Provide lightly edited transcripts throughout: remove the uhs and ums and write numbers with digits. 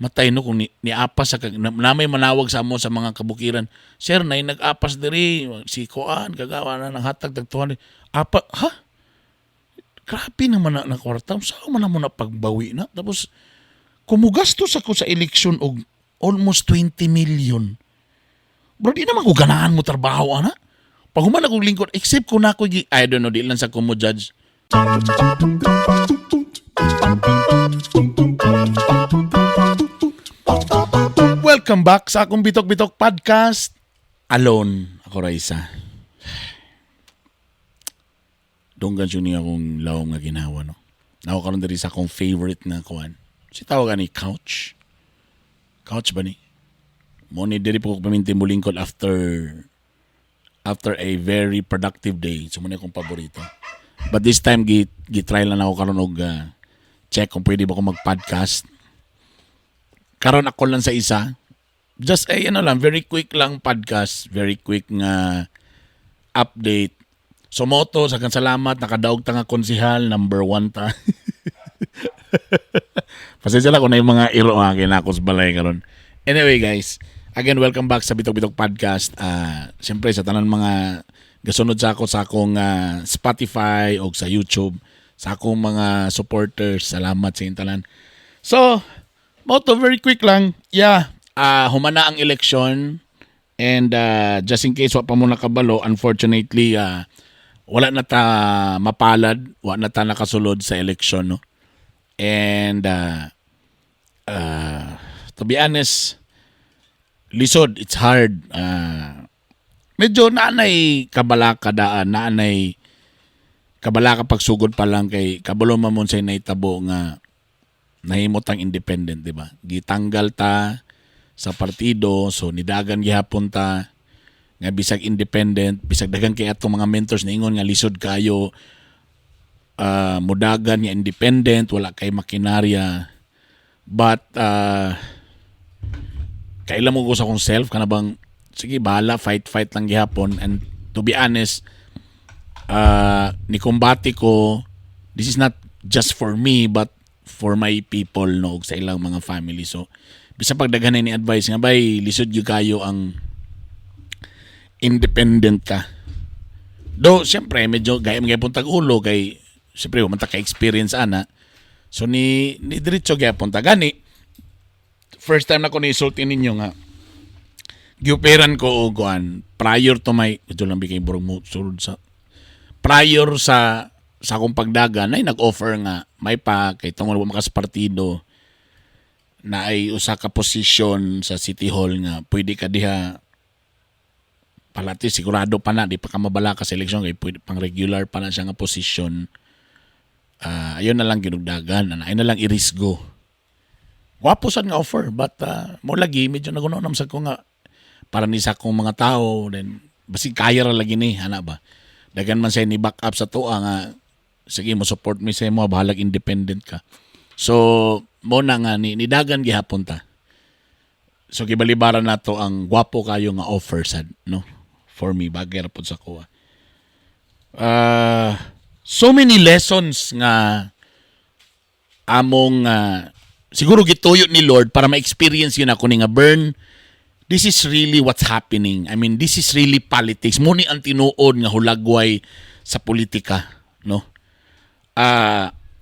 Matay, no, kung niapas sa na may manawag sa amo sa mga kabukiran. "Sir, nay nag-apas diri si kuan kagawa na ng hatag tag 200." Apa ha? Grabe naman na kwarta. Sa man mo na pagbawi na? Tapos kumugastos ako sa eleksyon og almost 20 million. Bro, di naman ko ganahan mo trabaho ana. Pag human akong lingkod, except kung nako, I don't know, di lang sa ko mo judge. Welcome back sa akong Bitok Bitok Podcast. Alone, ako Raisa. Dunggan siya niya akong lawom nga ginawa, no? Nako karon diri sa akong favorite nga kuan. Si tawag ani couch. Couch ba ni? Mo ni diri po ko paminti mulingkod after after a very productive day. So mo ni akong paborito. But this time gi try lang ako karon og check kung pwede ba ko mag-podcast. Karon ako lang sa isa. Just eh, ano lang, very quick lang podcast, very quick nga update. So moto, sa salamat, nakadaog ta nga konsihal, number one ta. Pasensya lang kung na yung mga iro nga kinakos balay karon. Anyway guys, again, welcome back sa Bitok Bitok Podcast. Siyempre sa tanan mga gasunod sa ako sa akong Spotify o sa YouTube, sa akong mga supporters, salamat sa inyong tanan. So, moto, very quick lang. Yeah, humana ang election and just in case wa pa mo nakabalo, unfortunately, wala na ta mapalad, wa na ta nakasulod sa election, no? And to be honest, lisod, it's hard. Medyo naanay kabalaka daan, naanay kabalaka pagsugod pa lang kay kabalo man mo sa nahitabo nga nahimot ang independent, di ba? Gitanggal ta sa partido, so nidagan gihapon ta nga bisag independent, bisag dagan kay atong mga mentors niingon nga lisod kayo mudagan nga independent, wala kay makinarya. But kailan mo ko sa akong self kana bang sige, bahala, fight fight lang gihapon. And to be honest, ni kumbati ko, this is not just for me but for my people, no, ug sa ilang mga family. So bisan pagdaghan ni advice nga bay lisod gyud kayo ang independent ka. Do siyempre medyo gaya mga tag ulo kay siyempre wa man ta ka experience ana. So ni diretso gyapon ta gani. First time na ko ni isulti ninyo nga giuperan ko og kuan prior to my, medyo lang kay burong mo sulod sa prior sa akong pagdagan ay nag-offer nga may pa kay tungod wa makas partido na ay usa ka position sa City Hall nga pwede ka diha palati, sigurado pa na di pa ka mabala ka sa eleksyon kay pwede pang regular pa na siya nga position. Ayun na lang ginugdagan ana, ay na lang irisgo. Gwapo sad nga offer, but mo lagi medyo naguno sa ko nga para ni sa akong mga tao, then basig kaya ra lagi ni ana ba. Dagan man siya ni back up sa tuwa nga sige, mo support mi sa imo, bahalag independent ka. So mo na nga ni nidagan gihapon ta. So gibalibaran nato ang gwapo kayo nga offer sad, no? For me, bagay ra pod sa kuha. So many lessons nga among siguro gituyo ni Lord para ma-experience yun ako ni nga burn. This is really what's happening. I mean, this is really politics. Mo ni ang tinuod nga hulagway sa politika, no?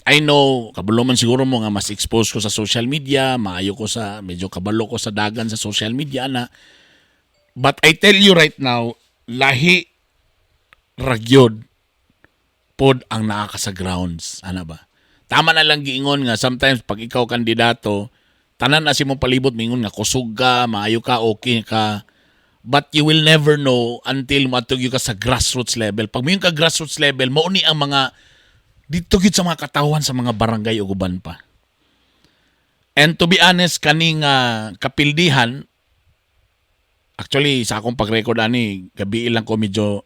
I know, kabalo man siguro mo nga mas exposed ko sa social media, maayo ko sa, medyo kabalo ko sa dagan sa social media na. But I tell you right now, lahi ragyod pod ang naa ka sa grounds. Ana ba? Tama na lang giingon nga sometimes pag ikaw kandidato, tanan na si mo palibot mingon nga kusog ka, maayo ka, okay ka. But you will never know until moadto gyud ka sa grassroots level. Pag moingon ka grassroots level, mao ni ang mga dito gyud sa mga katawan sa mga barangay ug uban pa. And to be honest, kaning kapildihan, actually sa akong pag-record ani, gabi lang ko medyo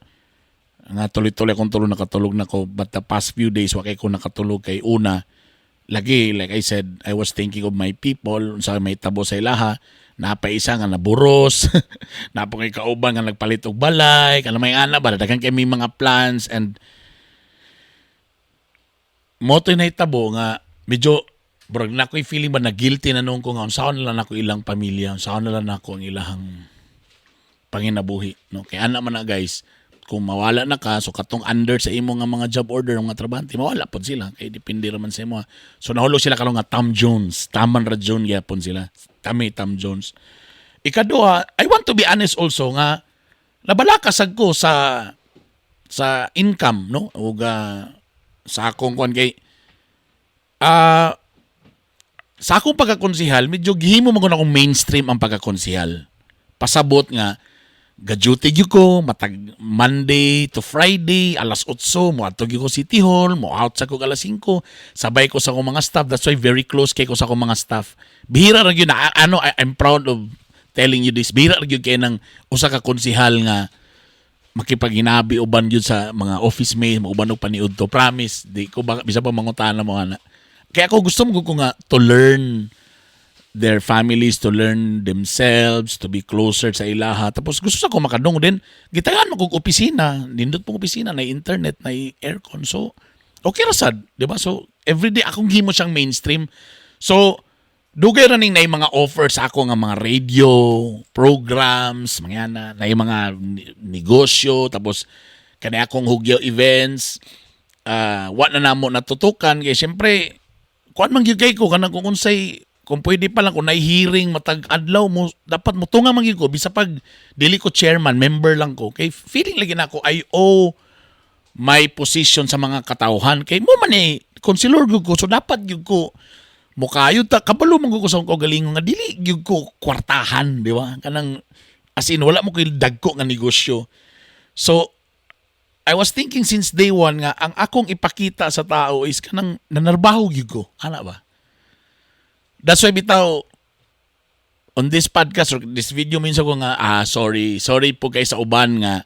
nga tuloy-tuloy akong tulog, nakatulog na ko. But the past few days, wa kay ko nakatulog kay una, lagi, like I said, I was thinking of my people, sa may tabo sa ilaha, napa isa nga naburos, napa kay kauban nga nagpalit og balay, kana may ana ba, daghan kay may mga plans and mo to'y nahitabo nga medyo Murag na ako'y feeling ba na guilty na noon ko nga unsaon na lang ako ilang pamilya, unsaon na lang ako ang ilahang panginabuhi, no? Kay ana man na, guys, kung mawala na ka, so katong under sa imo nga mga job order, mga trabahante, mawala pod sila kay depende ra man sa imo. So nahulog sila karon nga Tom Jones, taman ra John gyapon sila. Tami Tom Jones. Ikaduha, I want to be honest also nga nabalakasag ko sa income, no, ug sa akong kuan kay sa akong pagkakonsihal, medyo gihimo man ko akong mainstream ang pagkakonsihal. Pasabot nga ga-duty gyud ko matag Monday to Friday, alas 8 mo adto gyud ko City Hall, mo out sa ko alas 5, sabay ko sa akong mga staff. That's why very close kay ko sa akong mga staff. Bihira ra gyud na ano, I'm proud of telling you this, bihira ra gyud kay nang usa ka konsihal nga makipaghinabi uban gyud sa mga office mate, mauban og paniud to. Promise, di ko ba bisa pa mangutana mo ana. Kaya ako gusto mo ko nga to learn their families, to learn themselves, to be closer sa ilaha. Tapos gusto sa ko makadung din. Gitagaan mo kog opisina, nindot pong opisina, na internet, na aircon. So, okay ra sad, di ba? So, everyday akong himo siyang mainstream. So, dugay ra ning naay mga offers ako nga mga radio programs, mga na, naay mga negosyo, tapos kani akong hugyo events, wa na namo natutukan kay syempre kuan man gyud kay ko kanang kung unsay kung pwede pa lang kung naay hearing matag adlaw mo dapat mo tunga man gyud ko bisa pag dili ko chairman, member lang ko, kay feeling lagi nako I owe my position sa mga katawhan kay mo man eh konsilor gyud ko, so dapat gyud ko mukayo ta. Kabalo man gyud ko sa akong kaugalingon nga dili gyud ko kwartahan, di ba? Kanang as in wala mo koy dagko nga negosyo. So I was thinking since day one nga ang akong ipakita sa tao is kanang nanarbaho gyud ko ana ba. That's why bitaw on this podcast or this video minsan ko nga sorry, sorry po kay sa uban nga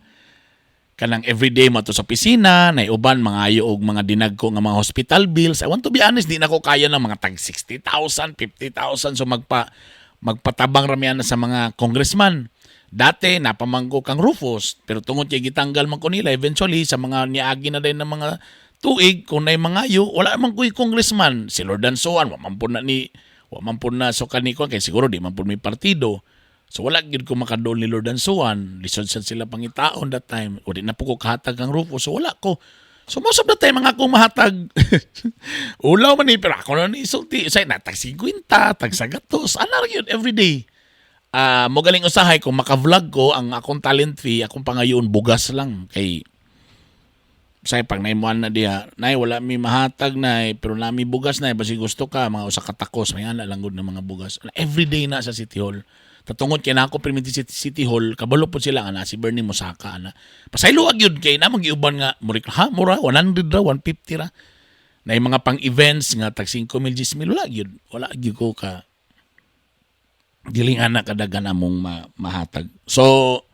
kanang everyday mo to sa opisina, na uban mga og mga dinagko nga mga hospital bills. I want to be honest, di na ko kaya ng mga tag 60,000, 50,000, so magpatabang ramian na sa mga congressman. Dati napamangko kang Rufus, pero tungod kay gitanggal man ko nila eventually sa mga niagi na din ng mga tuig kung nay mangayo, wala man ko'y congressman. Si Lord Dansoan, wa man po na ni wa man po na so kani ko kay siguro di man po may partido. So wala gyud ko makadool ni Lord Dansoan, lisod sad sila pangitaon that time. O di na po ko kahatag kang Rufus, so wala ko. So most of the time ang akong mahatag ulaw man ni, pero ako na ni sulti say na tag 50, tag 100, ana ra gyud every day. Ah, mo galing usahay kung maka-vlog ko ang akong talent fee, akong pangayoon bugas lang kay say pag naimuan na diha, "Nay, wala mi mahatag, nay, pero nami bugas, nay, basi gusto ka mga usa ka takos," may ana lang gud ng mga bugas. Every day na sa City Hall. Tatungod kay na ako perminti City Hall, kabalo po sila nga na si Bernie Mosaka ana. Pasaylo gyud kay na magiuban nga murik ha mura 100 ra, 150 ra. Na yung mga pang events nga tag 5 mil, 10 mil, wala gyud. Wala gyud ko ka diling ana kadagan among mahatag. So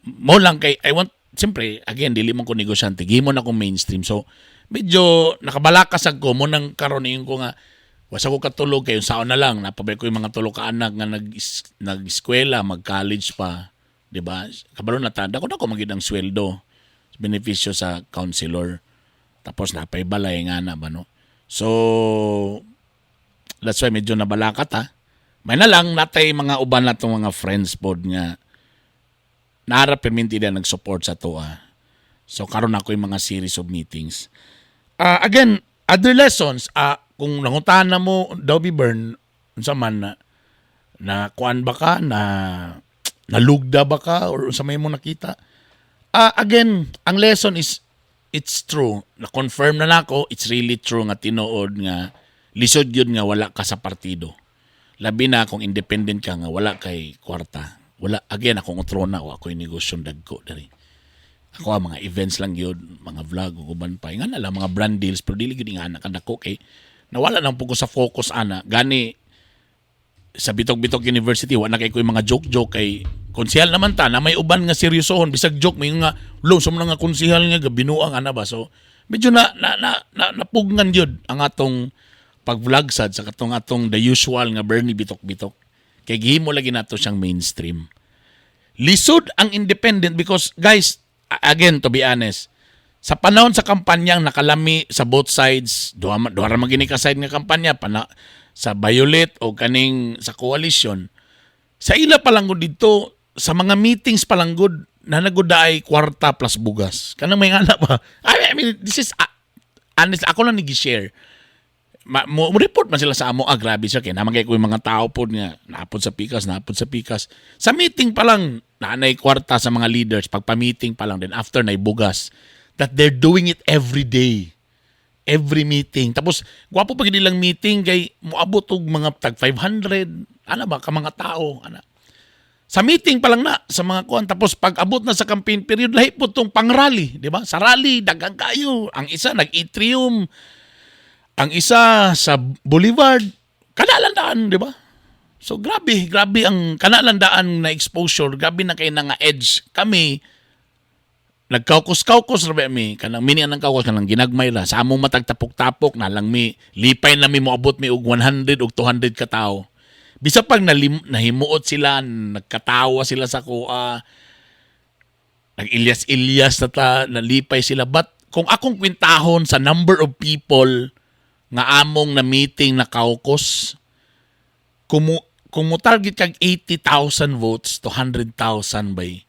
mo lang kay I want, siyempre, again, dili man ko negosyante, gihimo na akong mainstream. So medyo nakabalakas ko mo nang karon ko nga wasa ko katulog kay saon na lang napabay ko yung mga tulo ka anak nga nag-eskwela, mag-college pa, di ba? Kabalo na ta dako na ko magid ang sweldo benepisyo sa counselor, tapos napay balay nga na ba, no? So that's why medyo nabalakat ha. May na lang natay mga uban natong mga friends pod nga naara perminti na nag-support sa toa. So karon ako yung mga series of meetings. Again, other lessons, kung nangutahan na mo daw bi Bern, unsa man na na kuan ba ka na nalugda ba ka or unsa may mo nakita? Again, ang lesson is it's true. Na-confirm na nako, it's really true nga tinuod nga lisod yun nga wala ka sa partido. Labi na kung independent ka nga wala kay kwarta. Wala, again, akong utrona o ako'y negosyo dagko diri. Ako ang mga events lang yun, mga vlog ug uban pa. Nga na lang mga brand deals pero dili gyud nga anak kadako kay nawala nang po ko sa focus ana. Gani sa Bitok-Bitok University wa na kay ko yung mga joke-joke kay konsehal naman ta na may uban nga seryosohon bisag joke may nga lo sa mga konsehal nga gabinuang ana ba. So medyo na napugnan gyud ang atong pag-vlog sad sa katong atong the usual nga Bernie Bitok-Bitok kay gihimo lagi nato siyang mainstream. Lisod ang independent because, guys, again, to be honest, Sa panahon sa kampanya, ang nakalami sa both sides, duha duha ra man gini ka side nga kampanya pana sa Violet o kaning sa coalition. Sa ila pa lang gud dito, sa mga meetings pa lang gud, na nagud ay kwarta plus bugas. Kanang may ngana ba? I mean, this is honest, ako lang nag-share. Mo report man sila sa amo, ah, grabe siya, kay naman kay ko yung mga tao pod nga, napod sa pikas, napod sa pikas. Sa meeting pa lang, naanay kwarta sa mga leaders, pag pa-meeting pa lang, then after na bugas. That they're doing it every day. Every meeting. Tapos, gwapo pa gid ilang meeting kay moabot og mga tag 500, ana ba, ka mga tao, ana. Sa meeting pa lang na, sa mga kuan. Tapos pag abot na sa campaign period, lahi po tong pang-rally, di ba? Sa rally, daghan kayo. Ang isa nag-atrium, ang isa sa Boulevard, kanalandaan, di ba? So grabe, grabe ang kanalandaan na exposure, grabe na kay na nga edge. Kami, nagkaukos-kaukos ra ba mi, kanang mini anang caucus, kanang ginagmay ra sa among matag tapok-tapok na lang mi, lipay na mi moabot mi og 100 og 200 ka tawo. Bisa pag nahimuot sila, nagkatawa sila sa kuha, nag-ilyas-ilyas na ta, nalipay sila. But kung akong kwintahon sa number of people nga among na meeting na caucus, kung mo target kag 80,000 votes to 100,000 bay,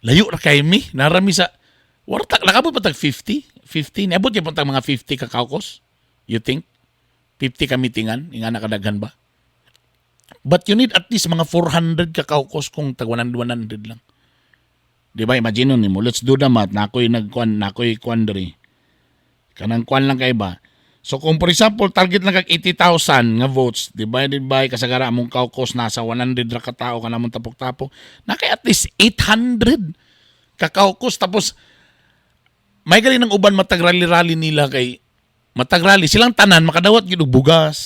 layo ra kay mi. Narami sa, wala ta, nakabot pa tag 50? 50? Niabot gyud tag mga 50 ka caucus? You think? 50 ka meetingan? Nga nakadaghan ba? But you need at least mga 400 ka caucus kung tag 100, 100 lang. Di ba? Imagine nimo, let's do the math. Nakoy nagkuan, nakoy kuan diri. Kanang kuan lang kay ba? So kung for example, target lang kag 80,000 nga votes divided by kasagara among caucus nasa 100 ra ka tao kanamong tapok-tapok, na kay at least 800 ka caucus. Tapos may gali ng uban matag rally-rally nila kay matag rally silang tanan makadawat gyud og bugas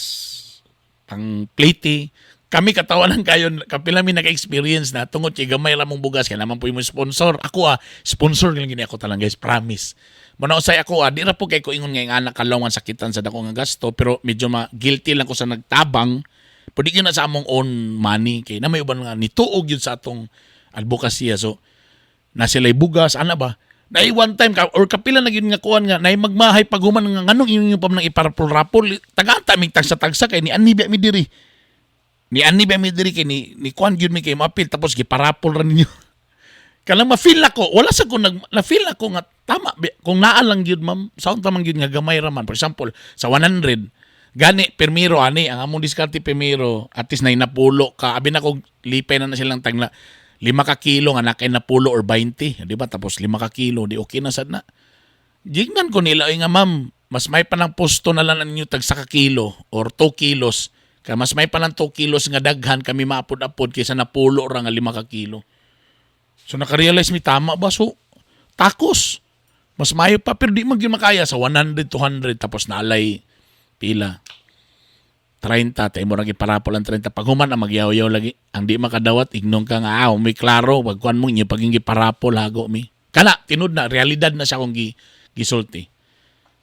pang plate. Kami katawanan kayo, kapila mi naka-experience na tungod kay gamay ra mong bugas kay naman po yung sponsor. Ako ah, sponsor lang gini ako talang, guys, promise. Muna usay ako ah, di ra po kay ko ingon nga anak kalongan sakitan sa dako nga gasto, pero medyo ma guilty lang ko sa nagtabang. Pero di gyud na sa among own money kay na may uban nga nituog yun sa atong advocacy. So na sila'y bugas ana ba. Nay one time ka, or kapila na gyud nga kuan nga nay magmahay paghuman nga nganong inyo pa nang iparapol-rapol, tagaan ta mig tagsa-tagsa kay ni anhi biya mi diri. Ni anhi biya mi diri kay ni kuan gyud mi kay maapil, tapos giparapol ra ninyo. Kanang ma-feel ako, wala sa ko nag na-feel ako nga tama kung naa lang gyud, ma'am, sound tamang gyud nga gamay ra man. For example, sa 100 gani pirmiro ani ang among diskarte, pirmiro at least nay napulo ka, abi na kog lipay na na silang tagna 5 ka kilo nga nakay napulo or 20, di ba? Tapos 5 ka kilo, di okay na sad na. Gignan ko nila ay nga, "Ma'am, mas may pa ng posto na lang ninyo tag sa ka kilo or 2 kilos. Kaya mas may pa ng 2 kilos nga daghan kami maapod-apod kaysa napulo ra nga 5 ka kilo." So nakarealize mi, tama ba? So takos. Mas mayo pa pero di man gyud makaya sa 100 200, tapos naalay pila 30, tayo mo ra giparapol ang 30. Pag human ang magyaw-yaw lagi ang di makadawat, ignong ka nga ah, may klaro pag kuan mo inyo paging giparapol, hago mi kana. Tinud na realidad na siya kung gisulti.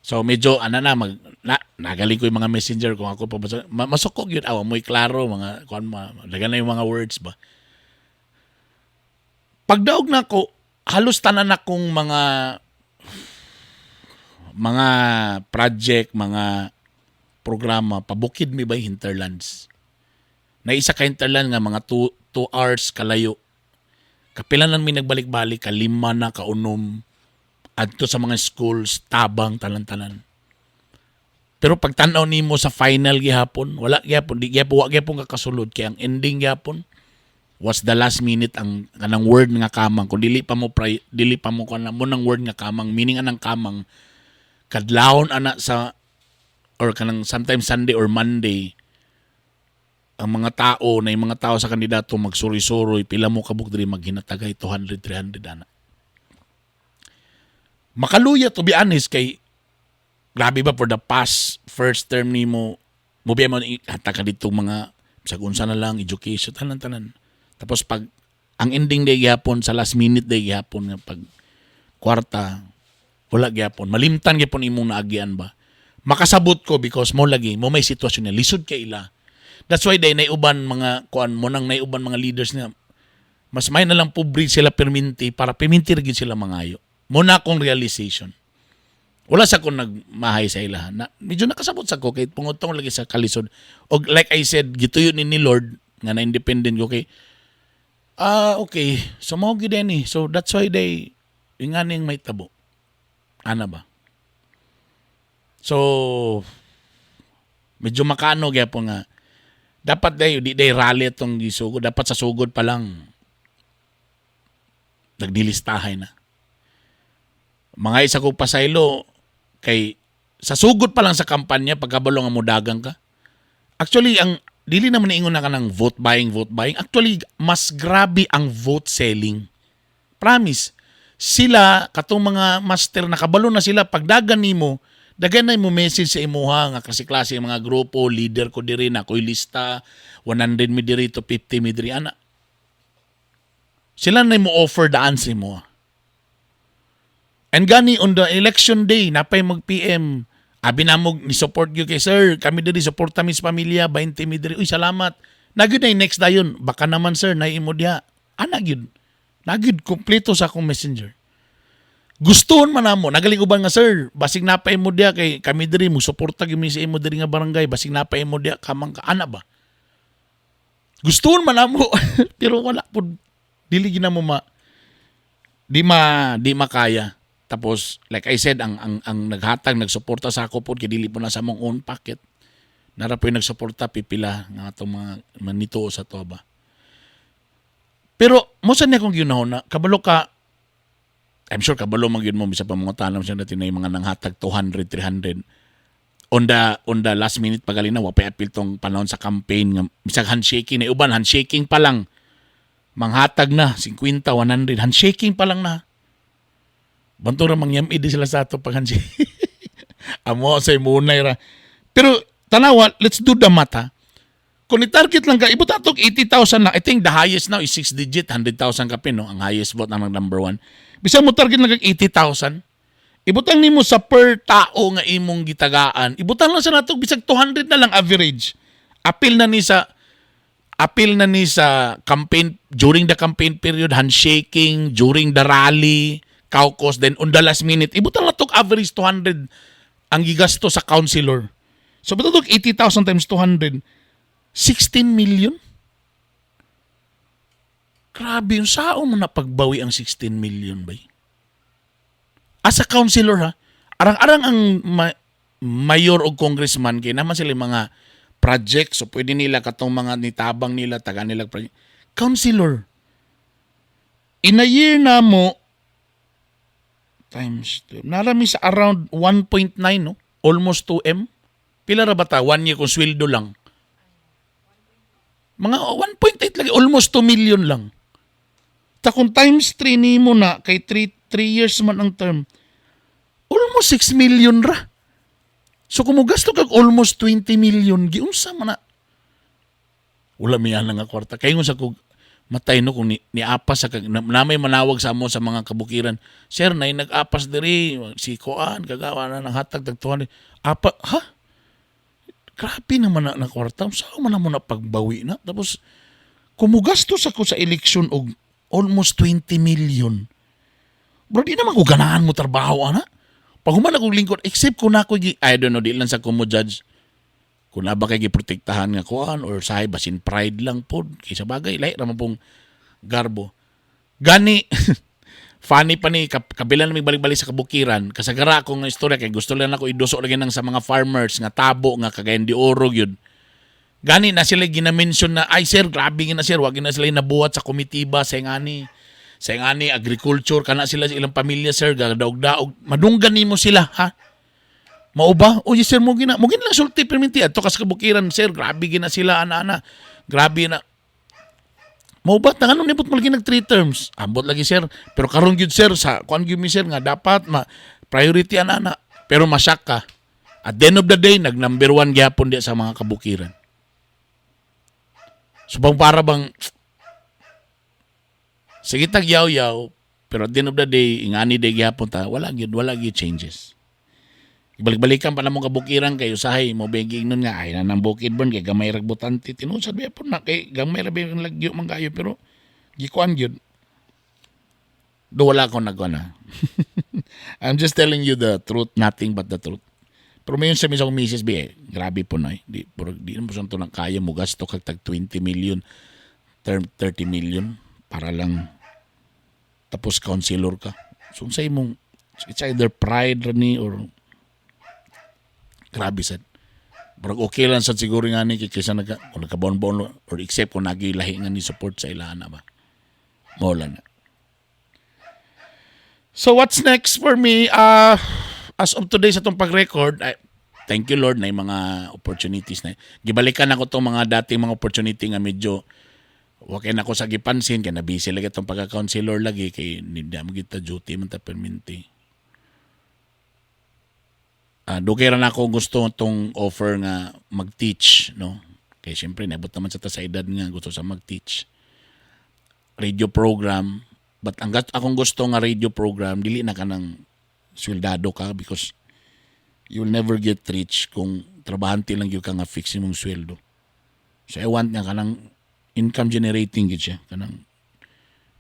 So medyo ana na mag na, nagaling ko yung mga messenger kung ako pa masuko gyud aw mo'y klaro mga kuan ma dagan na yung mga words ba. Pagdaog na ko, halos tanan akong mga project, mga programa, pabukid mi ba hinterlands. Na isa ka hinterland nga mga 2 hours kalayo. Kapila lang mi nagbalik-balik, kalima na, kaunom, adto sa mga schools, tabang, tanan-tanan. Pero pag tan-aw nimo sa final gihapon, wala gihapon, di gihapon, wa gihapon kakasulod kay ang ending gihapon was the last minute. Ang kanang word nga kamang kung dili pa mo dili pa mo kanang mo nang word nga kamang, meaning anang kamang kadlawon ana sa or kanang sometimes Sunday or Monday, ang mga tao na yung mga tao sa kandidato magsuri-suroy, pila mo kabuk diri maghinatagay, 200 300 ana. Makaluya, to be honest, kay grabe ba for the past first term nimo mo biya mo hata ka dito mga sa unsa na lang education, tanan tanan. Tapos pag ang ending day gihapon sa last minute day gihapon nga pag kwarta, wala gihapon, malimtan gihapon imong naagian ba. Makasabot ko because mo lagi mo may sitwasyon na lisod kay ila. That's why day naiuban mga kuan mo nang naiuban mga leaders nga mas may na lang pobre sila perminti para perminti ra gyud sila mangayo. Mao na akong realization. Wala sa ko nagmahay sa ilaha. Na, medyo nakasabot sa ko kay pungutong lagi sa kalisod. Og like I said, gituyo ni Lord nga na independent ko kay okay. So mao gyud ni. So that's why they inganing may tabo. Ana ba? So medyo makano gyapon nga dapat day di day rally atong gisugod, dapat sa sugod pa lang nagdilistahay na. Mga isa ko pasaylo kay sa sugod pa lang sa kampanya, pagkabalo nga mudagang ka. Actually, ang dili naman niingon na ka ng vote buying, vote buying. Actually, mas grabe ang vote selling. Promise. Sila katong mga master, nakabalo na sila pagdagan nimo, dagan na mo message sa imuha nga klase-klase ang mga grupo, leader ko diri na ko'y lista, 100 mi diri to 50 mi diri ana. Sila na mo offer daan sa imo. And gani on the election day, napay mag-PM. Abi namo ni support gyud kay sir, kami diri suporta mi sa pamilya, 20 mi diri. Uy, salamat. Na gyud na next dayon, baka naman, sir, na imo diha. Ana gyud. Na gyud kompleto sa akong Messenger. Gustuhon man namo, nagaling uban nga, "Sir, basig napay mo diha kay kami diri mo suporta gyud mi sa imo diri nga barangay, basig napay mo diha kamang ka," ana ba. Gustuhon man namo, pero wala pud, dili gyud namo ma di ma di makaya. Tapos like I said, ang naghatag, nagsuporta sa ako pod kay dili po na sa among own pocket. Nara po yung nagsuporta pipila nga atong mga manito sa to ba. Pero mo sa niya kong ginahon na kabalo ka, I'm sure kabalo man gyud mo bisa pa mga tanam siya natin na yung mga nanghatag 200, 300 on the last minute pagalina, wa pay apil tong panahon sa campaign nga bisag handshaking na uban, handshaking pa lang manghatag na 50, 100, handshaking pa lang na. Banto ra mangyam di sila sa ato pag handshake. Amo sa imunay ra. Pero tanawa, let's do the math, ha. Kung i-target lang ka, ibot atog 80,000 lang. I think the highest now is 6 digit, 100,000 kapin, no? Ang highest vote ang number one. Bisan mo target lang kag 80,000, ibutang nimo sa per tao nga imong gitagaan, ibutang lang sa natog bisag 200 na lang average. Apil na ni sa campaign, during the campaign period, handshaking, during the rally, caucus, then on the last minute, ibutang lang tog average 200 ang gigasto sa councilor. So butang tog 80,000 times 200, 16 million. Grabe yung sao mo na pagbawi ang 16 million bay. As a councilor ha, arang-arang ang mayor o congressman kay naman sila yung mga project, so pwede nila katong mga nitabang nila taga nila project. Councilor in a year na mo times 2, narami sa around 1.9, no, almost 2M. Pila ra ba ta one year kung sweldo lang? Mga 1.8 lagi, almost 2 million lang. Ta kung times 3 nimo na kay 3 years man ang term, almost 6 million ra. So kung mogasto kag almost 20 million, giunsa man na? Wala mi ana nga kwarta. Kay sa kog matay no kung ni apas sa kag na may manawag sa amo sa mga kabukiran. "Sir, nay nag-apas diri si kuan kagawa na ng hatag tag 200." Apa ha? Grabe naman na kwarta. Saan man na mo na pagbawi na? Tapos kung mogastos ako sa eleksyon og almost 20 million. Bro, di naman ko ganahan mo trabaho ana. Pag human akong lingkod, except kung ako, I don't know, di lang sa ko mo judge. Kung na ba kay giprotektahan nga kuan or sahay basin pride lang pod. Kaysa bagay, lahi raman pong garbo. Gani, funny pa ni, kabila na may balik-balik sa kabukiran, kasagara ako nga istorya, kay gusto lang ako iduso lagi nang sa mga farmers, nga tabo, nga Cagayan de Oro yun. Gani na sila gina-mention na, "Ay sir, grabe nga na sir, wag na sila nabuhat sa komitiba sa ngani. Sa ngani agriculture kana sila sa ilang pamilya, sir, gadaog-daog." Madunggan nimo sila, ha? Mao ba? O yes, sir, mo gina lang sulti perminti adto ka sa kabukiran, "Sir, grabe gina sila ana-ana. Grabe na." Mao ba tangan nibot mo lagi nag three terms? "Ambot lagi, sir." "Pero karon gyud, sir, sa kuan gyud mi, sir, nga dapat ma priority ana-ana." Pero masyak ka. At the end of the day, nag number one gyapon di sa mga kabukiran. So bang para bang sige tag yaw-yaw, pero at the end of the day, ingani day gyapon ta, wala gyud changes. Ibalik-balikan pa namong kabukiran kay usahay mo beging nun nga ay na nang bukid bon kay gamay rag butante, tinuod sad po na kay gamay ra ba yung lagyo man kayo, pero gikuan gyud. Do wala ko nagwana. I'm just telling you the truth, nothing but the truth. Pero mayon sa mismo misis bi eh, grabe po na eh. Di, pero di mo to nang kaya mo gasto kag tag 20 million, term 30 million para lang tapos counselor ka. So sa imong, it's either pride ra ni or grabe sad. Murag okay lang sad siguro nga ni kay kaysa nagka kung nagkabon-bon or except kung nagilahi nga ni support sa ilahan na ba. Mao lang na. So what's next for me? As of today sa itong pag-record, ay, thank you, Lord, na yung mga opportunities na. Gibalikan ako itong mga dating mga opportunity nga medyo wakay na ko sa gipansin kay na busy lagi itong pagka-counselor lagi kay hindi mo kita duty man ta perminti. Dugay ra na ako gusto tong offer nga mag-teach, no? Kay syempre naabot naman sa ta sa edad nga gusto sa mag-teach. Radio program, but ang akong gusto nga radio program dili na kanang sweldado ka because you'll never get rich kung trabahante lang gyud ka nga fix imong sweldo. So I want nga kanang income generating gyud siya, kanang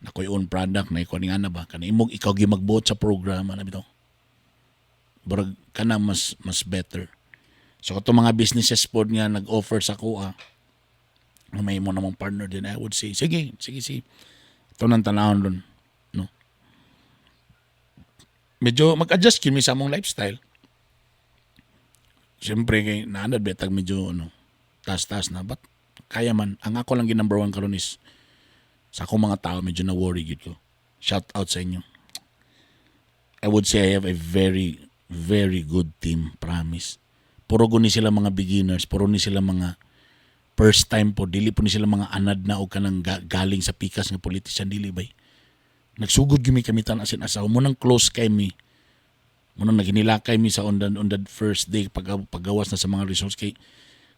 nakoy own product na ikaw ni nga na ba kanang imong ikaw gyud magbuot sa program ana bitaw. Barag kana mas better. So katong mga businesses pod nga nag-offer sa kuha nga may mo namang partner din, I would say, sige, sige, sige. Ito nang tanawon dun, no? Medyo mag-adjust kini sa among lifestyle. Siyempre, kay naanad betag medyo ano, taas-taas na. But kaya man. Ang ako lang number one karon is sa akong mga tao, medyo na worry gid ko. Shout out sa inyo. I would say I have a very, very good team, promise. Puro ni sila mga beginners, puro ni sila mga first time po, dili po ni sila mga anad na og kanang galing sa pikas nga politician, dili bay. Nagsugod gyud mi kamitan asin asawa mo nang close kay mi. Mo nang naghinilakay mi sa on the first day pag paggawas na sa mga results kay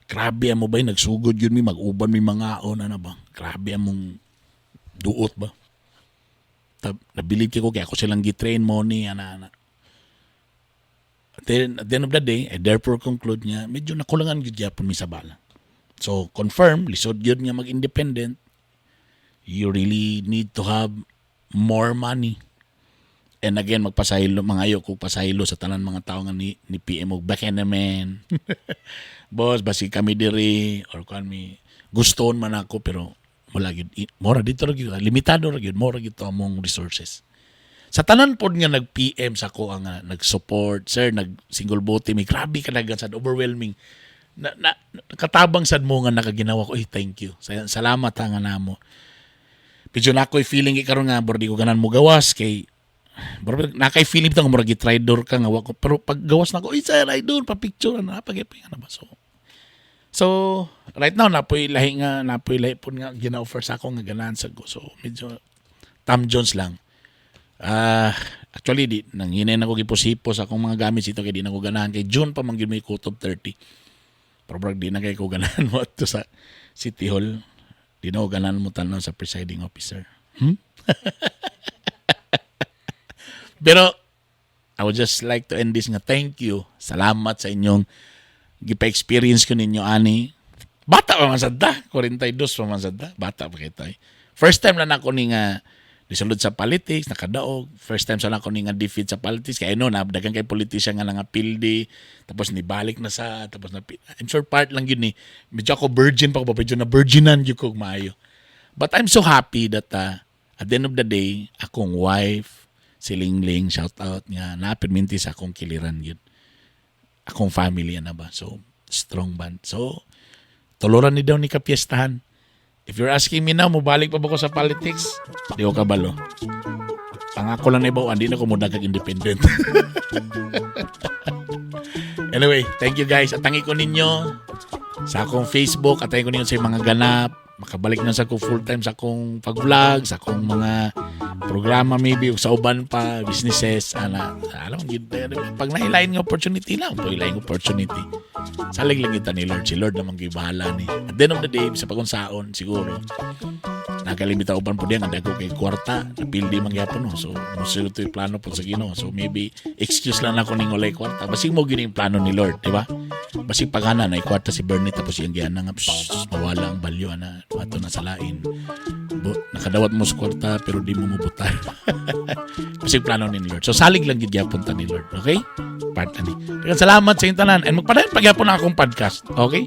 grabe amo bay, nagsugod gyud mi, mag-uban mi mga on ana ba. Grabe among duot ba. Nabilib ko kay ako silang gi-train mo ni ana ana. Then, at the end of the day, I therefore conclude nga, medyo nakulangan gyud gyapon mi sa bala. So, confirm, lisod gyud nga mag-independent. You really need to have more money. And again, magpasaylo, mangayo ko pasaylo sa tanan mga tao nga ni PM og baka naman. Boss, basi kami diri or kuan mi guston man ako pero wala gyud mora dito ra gyud, limitado ra gyud, mora gyud to among resources. Sa tanan pod nga nag-PM sa ako ang nag-support, sir, nag single bote mi, grabe ka sad, overwhelming. Na katabang sad mo nga nakaginawa ko, eh, thank you. Salamat ha nga namo. Medyo na ako'y feeling karon nga bor di ko ganan mo gawas kay bro na kay feeling bitaw nga murag gi-traidor ka nga wa ko, pero pag gawas na ko, "Uy sir, idol, pa picture na pag ano ba." So right now napoy lahi pod nga gina-offer sa ako nga ganahan sa ko, so medyo Tom Jones lang. Actually di nanghinay na ko gipos-hipos akong mga gamit dito kay di na ko ganahan kay June pa man gyud may kutob 30, pero brag di na kay ko ganahan mo adto sa City Hall, di na ko ganahan mo tan sa presiding officer. Pero I would just like to end this nga thank you. Salamat sa inyong gipa-experience ko ninyo ani. Bata pa man sad ta, 42 pa man sad ta. Bata pa kita eh. First time lang ako ni nga disulod sa politics, nakadaog. First time sa ako ni nga defeat sa politics. Kaya no, na daghang kay politician nga nangapildi, tapos nibalik na sa, tapos na, I'm sure part lang yun ni. Medyo ako virgin pa ko, medyo na virginan yun ko maayo. But I'm so happy that at the end of the day, akong wife, si Lingling, shout out nga, napirminti sa akong kiliran yun. Akong family ana ba. So, strong band. So, tuluran ni daw ni kapiestahan. If you're asking me now, mobalik pa ba ko sa politics? Di ko kabalo. Pangako lang na ibaw, hindi na ko mudagag independent. Anyway, thank you guys. At tangi ko ninyo sa akong Facebook, at ko ninyo sa mga ganap. Makabalik na sa akong full time sa akong pag-vlog, sa akong mga programa maybe, ug sa uban pa, businesses, ana. Alam mo, pag nailain nga opportunity lang, pag ilain opportunity. Salig lang kita ni Lord. Si Lord naman bahala ni. At the end of the day, sa pagkunsaon, siguro, nakalimita uban po diyan, ang dago kay kwarta, napildi man gyapon no. So, musulod to yung plano po sa Ginoo. So, maybe, excuse lang ako ning walay kwarta. Basig mo gini yung plano ni Lord, di ba? Basig pagana na kwarta si Bernie tapos iyang giyana nga psh, mawala ang value ana ato na sa lain. Nakadawat mo sa kwarta pero di mo mabutar. Kasi plano ni Lord. So salig lang gid gyapon ta ni Lord. Okay? Part ani. Daghang salamat sa inyong tanan and magpadayon pa gyapon ang akong podcast. Okay?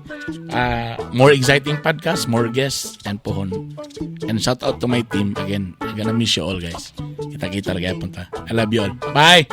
More exciting podcast, more guests and pohon. And shout out to my team again. I'm gonna miss you all, guys. Kita-kita ra gyapon ta. I love you all. Bye.